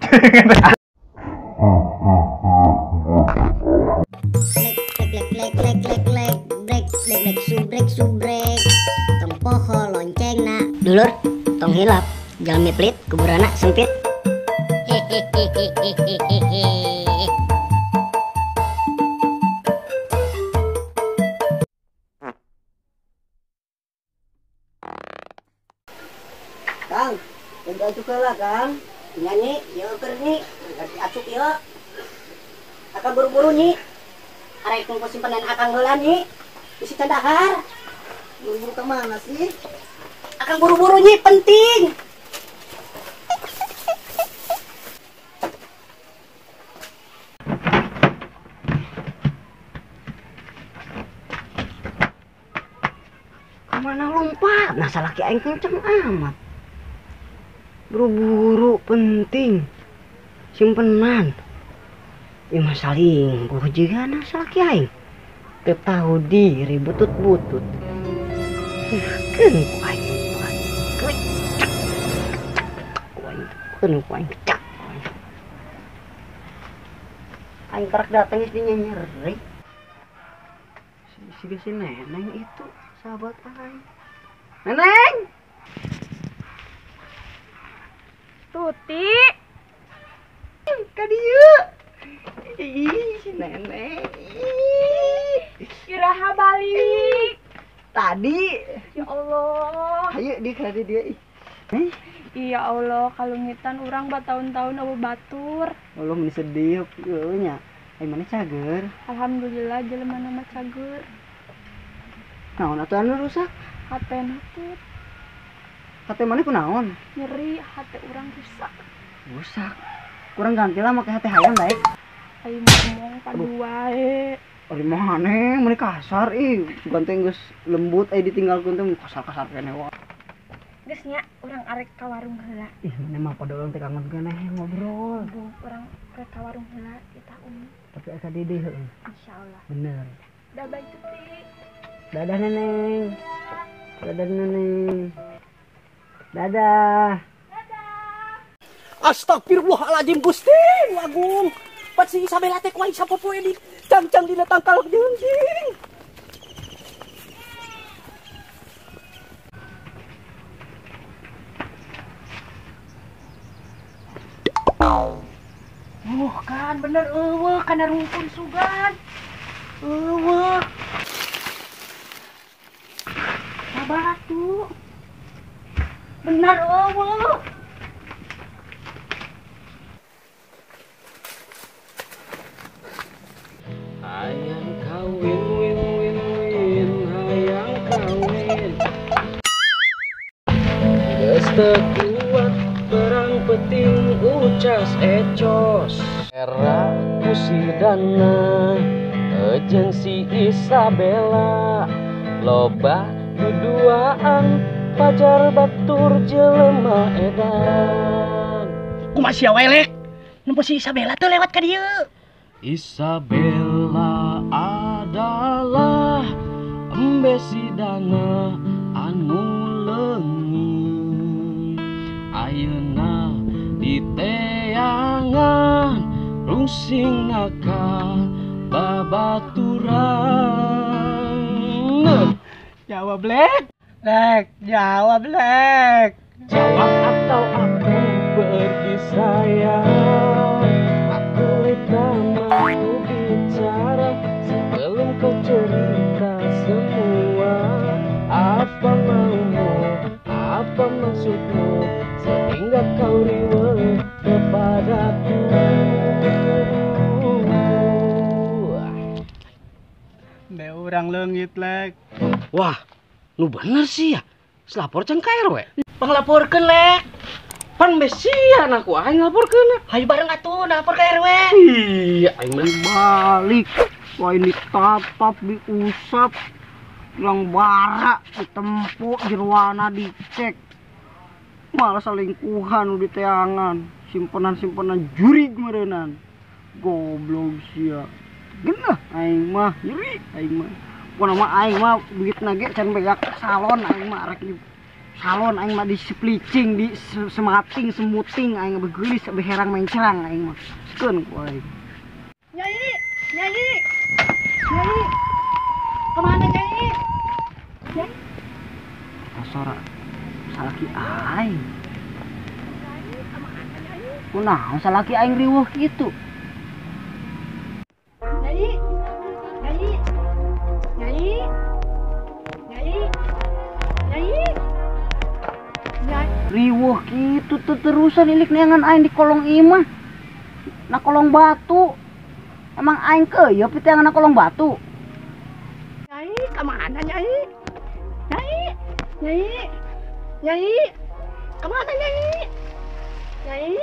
Lek lek lek lek lek brek lek lek subrek subrek tong poho loncengna. Dulur, tong hilap, jalmi pelit, kuburana sempit. Hehehehehehehe. Kang, udah juga lah Kang. Nyanyi, yo keur nyi, ngerti acuk yo. Akang buru-buru nyi. Arek kumpul simpenan akang heula nyi. Bisi can dahar. Buru-buru ke mana sih? Akang buru-buru nyi, penting. Kemana lompat? Nah, salaki aing kenceng amat. Buru-buru penting simpenan. Ih masaling kuh juga nah salaki aing. Teu tahu diri butut-butut. Keun ku aing kecak ku aing keun ku aing kecak. Aing karak datang geus nyeri. Si neneng itu sahabat aing. Neneng. Tuti. Ka dieu. Ih, si nenek. Iraha balik. Tadi. Ya Allah. Hayu di ka dieu ih. Iya Allah, kalungitan urang bataun-taun eueuh batur. Allah mun sedih heueuh nya. Ai mana cager? Alhamdulillah jelema mah cager. Naon atuh anu rusak? Hatena tut. Hate mana kunaon? Nyeri, hate urang rusak. Rusak. Kurang ganti lah make hate hayam baik. Ayo ngomong padu wae. Ari maneh meuni kasar ih, sugan teh geus lembut aya ditinggalkeun teh kasar-kasar keneh wae. Geus nya urang arek ka warung heula. Ih, maneh mah padahal teh kangen keneh ngobrol. Urang arek ka warung heula kita umi. Tapi aya ka deui heueuh. Insyaallah. Bener. Dah bae Tuti. Dadah neneng. Dadah neneng. Dadah. Dadah. Astagfirullahaladzim Gusti Agung. Pat si Isabella teh kuai sapopoe di cangcang dina tangkal jeung. Oh kan bener eueuh kana rumpun sugan. Eueuh. Sabar atuh. Benar eueuh. Hayang kawin win win win hayang kawin. Geus teu kuat perang peting ucas ecos. Era ku si Dana jeung si Isabella loba duduaan pajar batur jelema edan. Kumaha sia wae lek? Nempo si Isabella teh lewat ka dieu. Isabella adalah embe si Dana anu leungit. Ayeuna diteangan rungsing ka babaturan. Jawab lek. Lek, jawab lek. Jawab atau aku pergi sayang. Aku tak mau bicara sebelum kau cerita semua. Apa maumu, apa maksudmu sehingga kau riweuh kepadaku. Be urang leungit lek. Wah, nu bener sih ya. Selapor can ka RW. Panglaporkeun lek. Pan besian aku aing laporkeun. Hayu bareng atuh lapor ka RW. Iya, aing mah balik. Wah ini tatap diusap. Yang bara ditempo jeroana dicek. Malah selingkuhan nu diteangan, simpenan-simpenan jurig meureunan. Goblok sia. Geunah aing mah nyeri aing mah. Pokona mah aing mah duitna ge can beak salon aing mah arek Salon aing mah di splicing, di semating, semuting aing begeulis beherang mencerang aing mah. Sikeun ku aing. Nyai, nyai. Nyai. Kemana nyai? Nyai. Sora salaki aing. Kunaon salaki aing riweuh kitu? Nyai. Nyai. Nyai. Nyai. Nyai. Nyai. Riweuh kitu terusan ilik neangan aing di kolong imah. Na kolong batu. Emang aing keuyeup piteangan na kolong batu. Nyai, kemana nyai? Nyai. Nyai. Nyai. Kemana nyai? Nyai.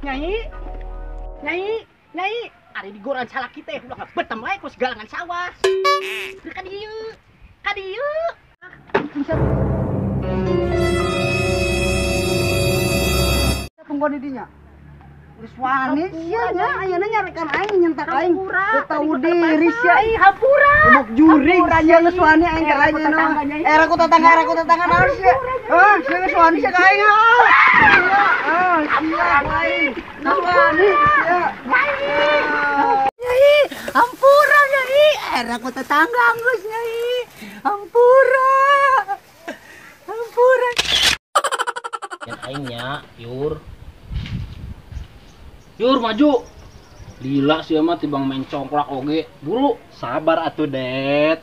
Nyai. Nyai. Nyai. Ari digoran salaki teh ulah betem wae ku segalangan sawah. Ka dieu. Ka dieu. Tunggu di dinya. Geus wani sia nya ayeuna nyarekan aing nyentak aing. Teu tahu diri sia. Hampura. Buk juring sia geus wani aing ka aing ayeuna. Era ku tetangga naon sia. Hah, sia geus wani sia ka aing. Ah, sia aing. Geus wani sia. Nyai, hampura nyai. Era ku tetangga geus nyai. Hampura. Hampura. Yang aing nya, Yur. Yur maju. Lila sih mah tibang main congklak oge. Buru, sabar atuh, Det.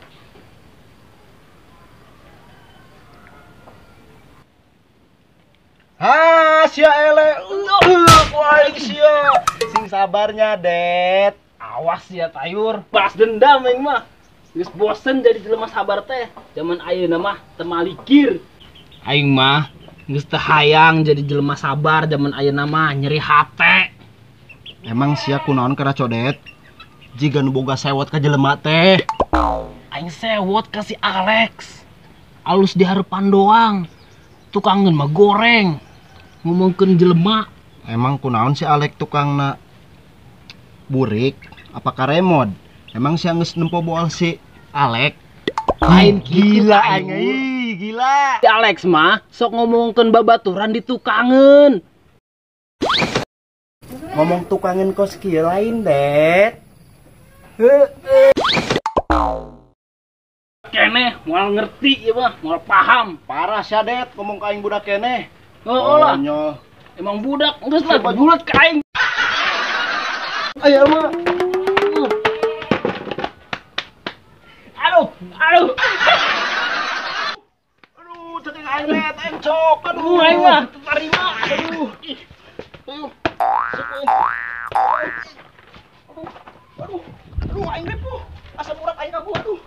Ha, sia ele. Aing sia. Sing sabarnya, Det. Awas ya Tayur, balas dendam aing mah. Geus bosen jadi jelema sabar teh. Zaman ayeuna mah teu malikir. Aing mah geus teu hayang jadi jelema sabar zaman ayeuna mah nyeri hate. Emang sia kunaon kara codet? Jiga nu boga sewot ka jelema teh. Aing sewot ka si Alex. Alus di hareupan doang. Tukangeun mah goreng. Ngomongkeun jelema. Emang kunaon si Alex tukangna burik apa karemod? Emang sia geus nempo boal si Alex? Lain gila aing euy, gila. Si Alex mah sok ngomongkeun babaturan di tukangeun. Ngomong tukangin kos kieu lain, Det. Keneh moal ngerti ieu mah, moal paham. Parah sia, Det, ngomong ka aing budak keneh. Oh, lah. Emang budak geus lah bulat ka aing. Aya mah. Aduh, aduh. Aduh, cekek aing, Det, aing cok. Aduh, aing mah teu tarima. Aduh. Ih. Aduh. Aduh, aduh, aing ripuh. Asam urat aing kaku, aduh.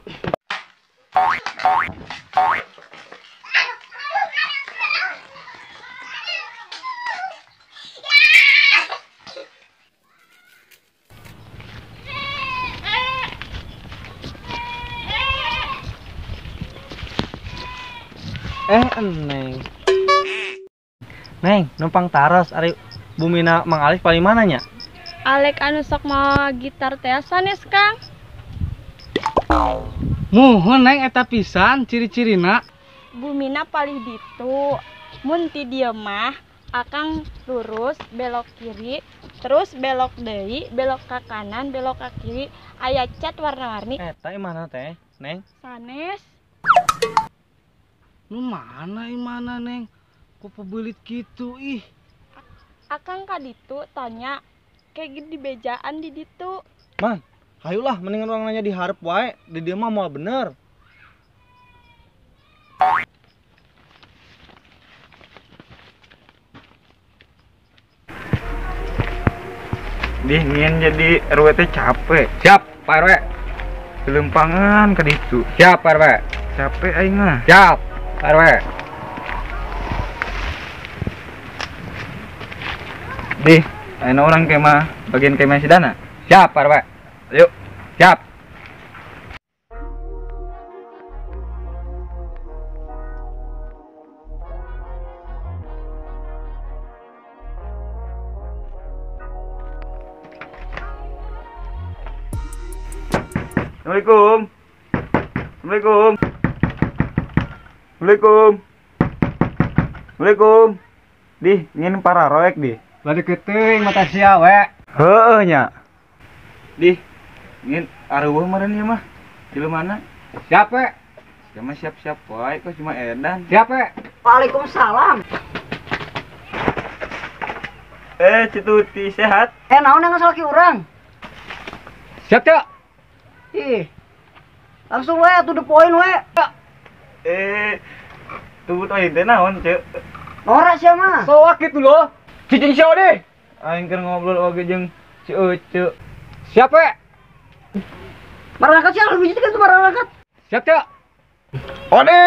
Neng. Neng, numpang taros ari bumina Mang Alif paling mana nya? Alek anu sok mawa gitar teh sanes, Kang. Muhun Neng eta pisan ciri-cirina. Bumina palih ditu. Mun ti dieu mah akang lurus belok kiri, terus belok deui, belok ka kanan, belok ka kiri, aya cat warna-warni. Eta imahna teh, Neng? Sanes. Nu mana imahna, Neng? Kok pebelit gitu ih. Akang ka ditu tanya kayak di bejaan di ditu. Man, hayulah mendingan orang nanya di hareup wae, di dieu mah moal bener. Dingin jadi RW teh capek. Siap, Pak RW. Gelempangan ke ditu. Siap, Pak RW. Capek aing mah. Siap, Pak RW. Dih, ayeuna orang kemah bagian kemah sidana. Siap, Pak RW. Yuk, siap. Assalamualaikum. Assalamualaikum. Assalamualaikum. Assalamualaikum. Dih, ngin para roek dih. Bade keteuing mata sia we. Heueuh nya. Dih, ngin areueuh meureun ieu mah. Jelema mana? Siap we. Sia mah siap-siap wae kok cuma edan. Siap we. Waalaikumsalam. Cituti sehat? Naon yang salaki urang? Siap, Cok. Ih. Langsung we to the point we. Tuh teh teh naon, Cek? Norak sia mah. Soak gitu loh. Cicing sia deh. Aing keur ngobrol oge jeung si Ece. Siap we. Marangkat sia lebih kan tuh marangkat. Siap, Cok. Ode,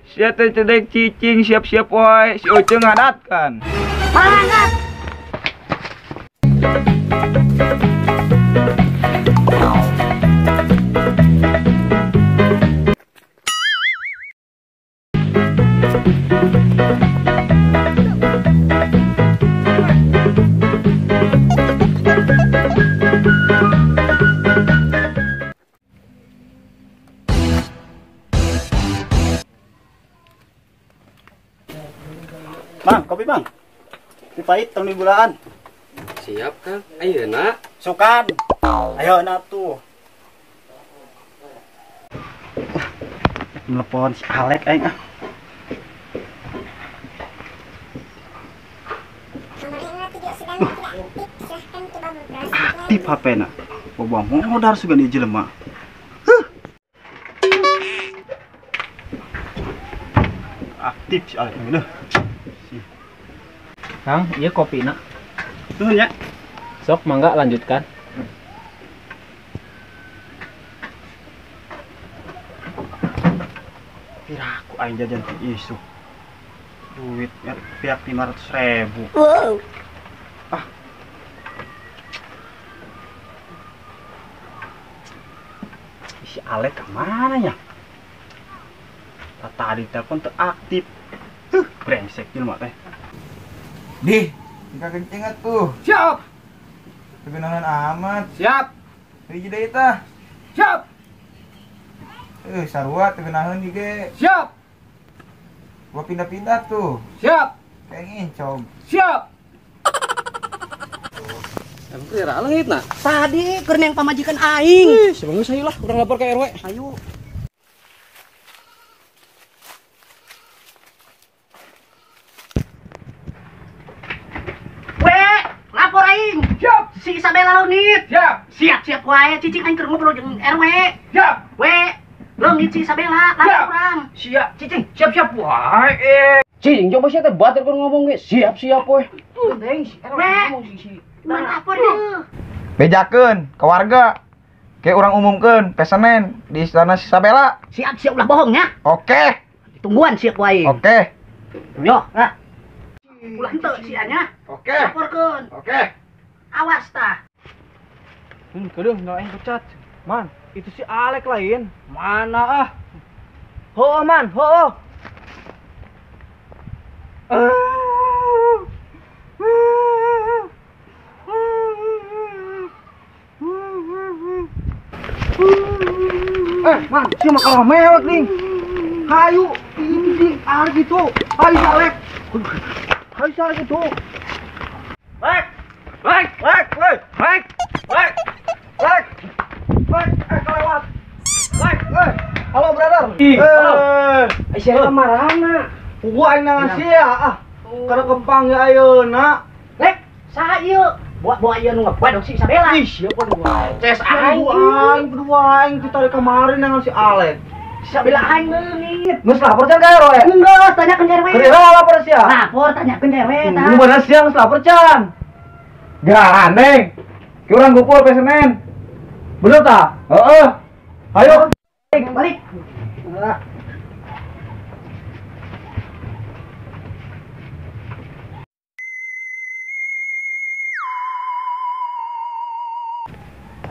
sia teh cedek cicing siap-siap wae si Ece ngadatkan. Marangkat. Bang, kopi bang. Kopi pahit tong digulaan. Siap Kang. Ayeuna. Sukan. Ayo na tuh. Nelpon si Alek aing ah. Aktif HP-na. Boboang modar sugan ieu jelema. Aktif si Alek geuneuh. Kang, ieu kopina. Nuhun ya. Sok mangga lanjutkan. Piraku aing jajan ti isuk. Duit pihak 500.000. Wow. Ah. Si Alek kemana ya? Tadi telepon teu aktif. Brengsek jelema teh. Dih, engka kencing atuh. Siap. Kebenaran amat. Siap. Hiji deui tah. Siap. Sarua teu geunaheun ge. Siap. Gua pindah-pindah tuh. Siap. Kayak ngincong. Siap. Emang kira leungit na? Tadi keur neng pamajikan aing. Ih, sebenarnya saya lah urang lapor ke RW. Ayo. Lapor aing. Siap. Si Isabella leungit. Siap. Siap-siap wae cicing aing keur ngobrol jeung RW. Siap. We, leungit si Isabella, lapor urang. Siap, cicing. Siap-siap wae. Cicing coba sia teh batur keur ngomong ge. Siap-siap we. Tuh, si RW ngomong si. Urang lapor yeuh. Bejakeun ke warga. Kayak urang umumkeun pesenen di istana si Isabella. Siap-siap ulah bohong nya. Oke. Tungguan siap wae. Oke. Yo, lah. Ulah henteu sia nya. Oke. Laporkeun. Oke. Awas tah. Kedeung nggak aing pecat. Man, itu si Alek lain. Mana ah? Hooh man, hooh. Man, si mah kalah mewek nih. Hayu, ini si Alek itu. Hayu si Alek. Hayu si Alek itu. Lek, lek, lek, lek, lek, lek, lek, lek, kelewat. Lek, lek. Halo brother. Halo. Sia marana. Gua aing nangan sia ah. Karena kempang ya ayeuna. Lek, saha ieu? Buat-buat ieu nu ngebuat si Isabella. Ih, siapa nu wae? Ces aing. Aing berdua aing ditarik kemarin nangan si Alek. Isabella aing leungit. Geus lapor can ka RW? Enggak, tanyakeun ka RW. Keur lapor sia? Lapor tanyakeun ka RW tah. Nu bener sia geus lapor can. Gandeng. Ki urang kumpul pesenen. Bener tah? Heeh. Ayo balik.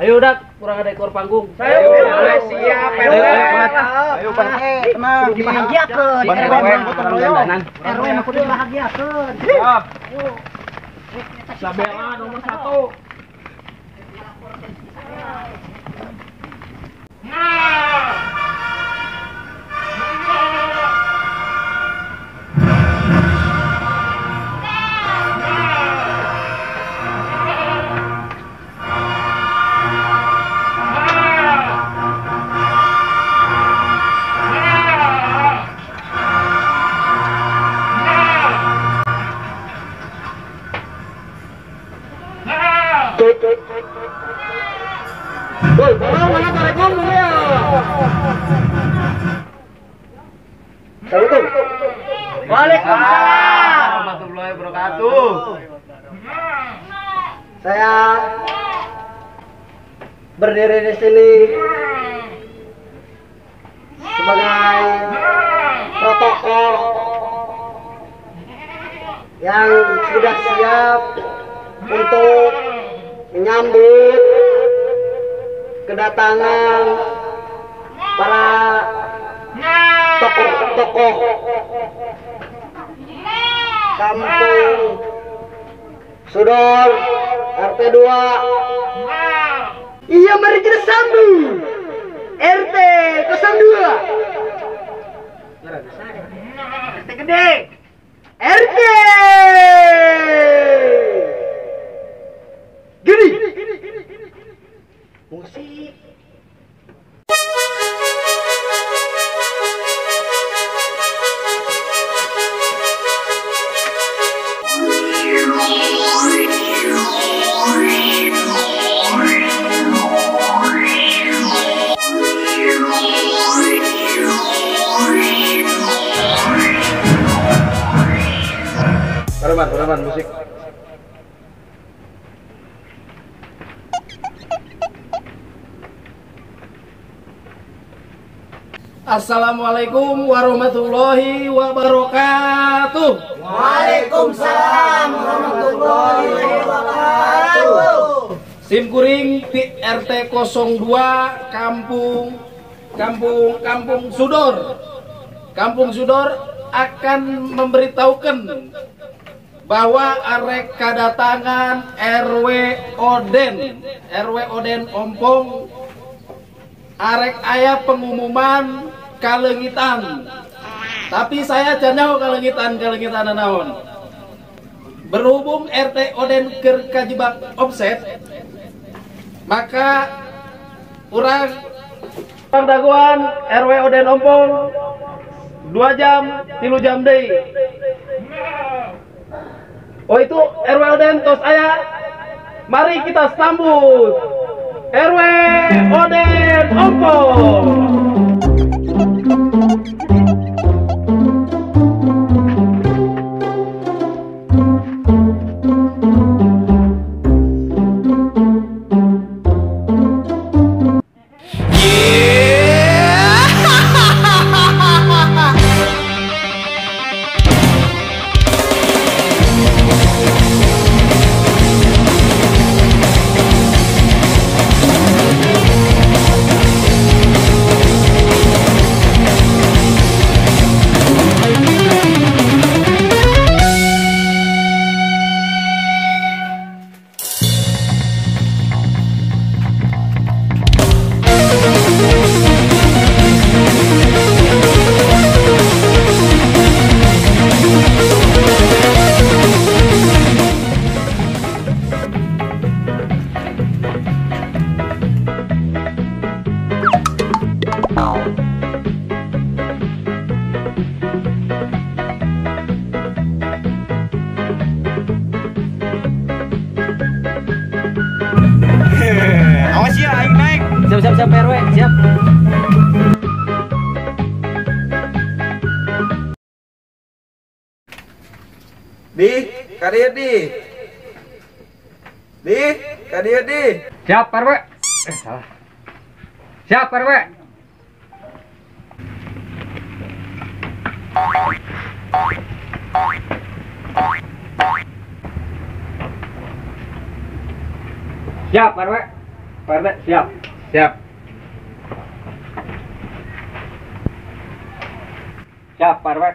Ayo udah, kurang ada ekor panggung. Ayo, siap, RW. Ayo, Pak RW, tenang. Dibahagiakeun. RW mah kudu dibahagiakeun. Siap. Isabella nomor 1. Woi, mana tarekon ya? Assalamualaikum. Waalaikumsalam warahmatullahi wabarakatuh. Saya berdiri di sini sebagai protokol yang sudah siap untuk menyambut kedatangan para tokoh-tokoh Kampung Sudor RT 2. Iya, mari kita sambut RT 02. RT gede. RT gede. Musik. Paraman, musik. Assalamualaikum warahmatullahi wabarakatuh. Waalaikumsalam warahmatullahi wabarakatuh. Sim kuring di RT 02 Kampung Kampung Sudor. Kampung Sudor akan memberitahukan bahwa arek kedatangan RW Oden Ompong, arek aya pengumuman kalengitan. Tapi saya janau kalengitan naon. Berhubung RT Oden keur kajebak offset, maka urang dagoan RW Oden Ompong 2 jam, 3 jam deui. Oh itu RW Oden tos aya. Mari kita sambut RW Oden Ompong. Awas ya, aing naik. Siap RW, siap. Di, kadieu di. Di, kadieu di. Siap RW. Salah. Siap RW. Siap RW. Pak RT, siap. Siap. Siap Pak RW.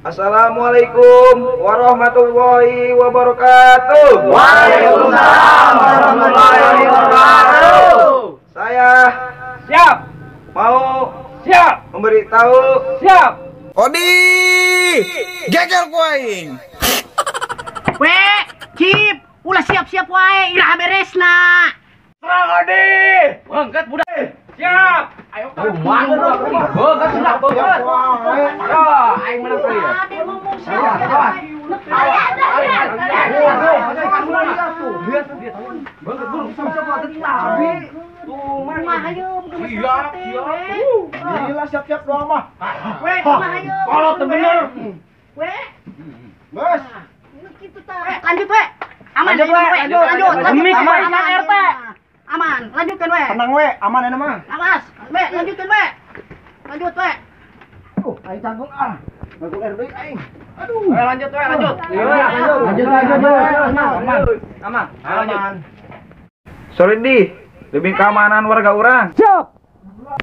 Assalamualaikum warahmatullahi wabarakatuh. Waalaikumsalam warahmatullahi wabarakatuh. Saya siap mau siap memberitahu siap. Odi geger ku aing. We, cip, ulah siap-siap wae, iraha beresna. Serang Odi. Bangkat budak. Siap. Ayo bangkat sudah bangkat. Aing menang kali ya. Awas. Awas. Gila siap-siap doang mah. We, kumaha yeuh? Kolot teu bener. We. Bos. Kitu tah. Lanjut we. Aman, lanjut, lanjut. Demi kebaikan RT. Aman, lanjutkan we. Tenang we, aman ini mah. Awas, we, lanjutkan we. Lanjut we. Aing canggung ah. Ngaku RW aing. Aduh. Ayo lanjut we, lanjut. Lanjut, lanjut. Aman. Aman. Aman. Sorry di, demi keamanan warga urang. Siap.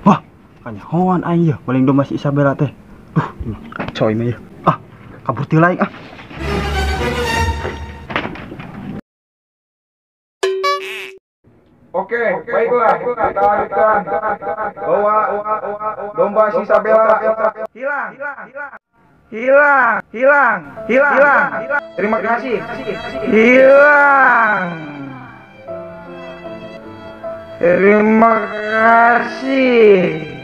Wah, kanyahoan aing yeuh maling domba si Isabella teh. Kacau ini yeuh. Ah, kabur ti lain ah. Oke, baiklah, kita lanjutkan. Bawa domba si Isabella hilang, hilang, hilang, hilang. Terima kasih. Hilang. Terima kasih.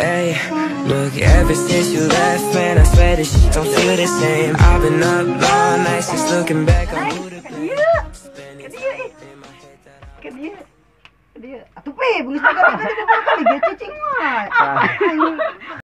Hey, look, ever since you left, man, I swear this shit don't feel the same. I've been up all night since looking back on who to blame. Ke dia. Atuh pe, beungeus kali cicing mah.